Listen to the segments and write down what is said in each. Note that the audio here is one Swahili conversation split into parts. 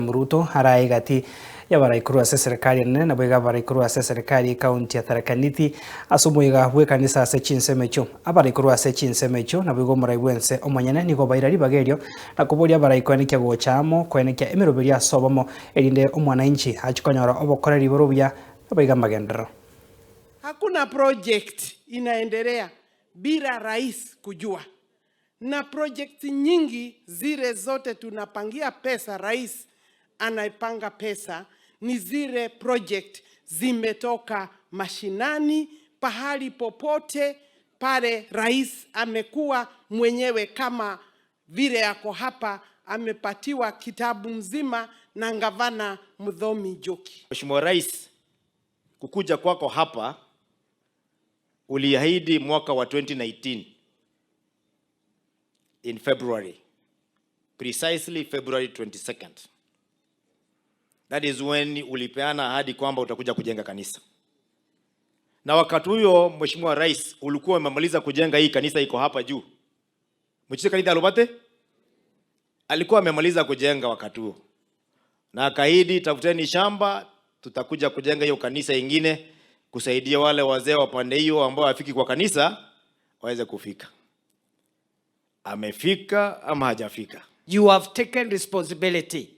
William Ruto arae gati y'abarai korwa ase eserikari enene nabo iga abarai korwa ase eserikari y'ekaunti ya Tharaka Nithi ase omoiga bw'ekanisa ase chinsemo echio. Abarai korwa ase chinsemo echio nabo igo omorai bw'ense omonyene nigo baira ribaga erio na koboria abarai koenekia gocha amo koenekia emeroberio ase obomo erinde omwananchi achie konyora obokoreri bore obuya nabo iga amagenderero. Hakuna project inaendelea bila rais kujua, na project nyingi zile zote tunapangia pesa, rais anaipanga pesa, ni zile project zimetoka mashinani, pahali popote pale rais amekuwa mwenyewe, kama vile yako hapa, amepatiwa kitabu mzima na gavana Muthomi Njoki. Mheshimiwa Rais, kukuja kwako hapa uliahidi mwaka wa 2019 in February, precisely February 22nd. That is when ulipeana ahadi kwamba utakuja kujenga kanisa. Na wakati huyo Mheshimiwa Rais ulikuwa umemaliza kujenga hii kanisa iko hapa juu. Mchise kanisa Alubate? Alikuwa amemaliza kujenga wakati huo. Na akaahidi, tafuteni shamba, tutakuja kujenga hiyo kanisa ingine kusaidia wale wazee wa pande hiyo ambao hawafiki kwa kanisa waweze kufika. Amefika ama hajafika? You have taken responsibility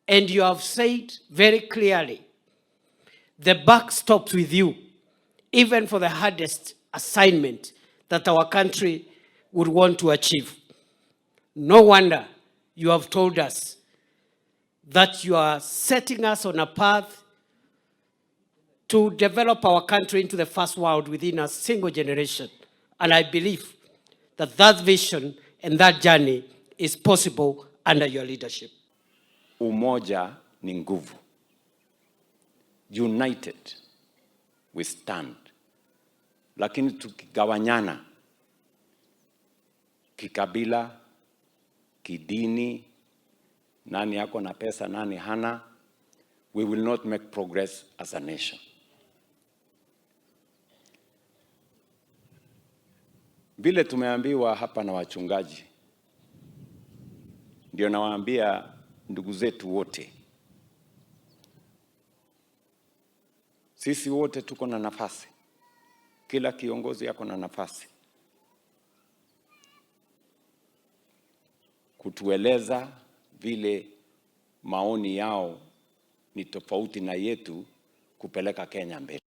and you have said very clearly the buck stops with you, even for the hardest assignment that our country would want to achieve. No wonder you have told us that you are setting us on a path to develop our country into the first world within a single generation. And I believe that that vision and that journey is possible under your leadership. Umoja ni nguvu. United we stand. Lakini tukigawanyana kikabila, kidini, nani ako na pesa, nani hana, we will not make progress as a nation. Vile tumeambiwa hapa na wachungaji, ndio nawaambia ndugu zetu wote, sisi wote tuko na nafasi, kila kiongozi ako na nafasi kutueleza vile maoni yao ni tofauti na yetu kupeleka Kenya mbele.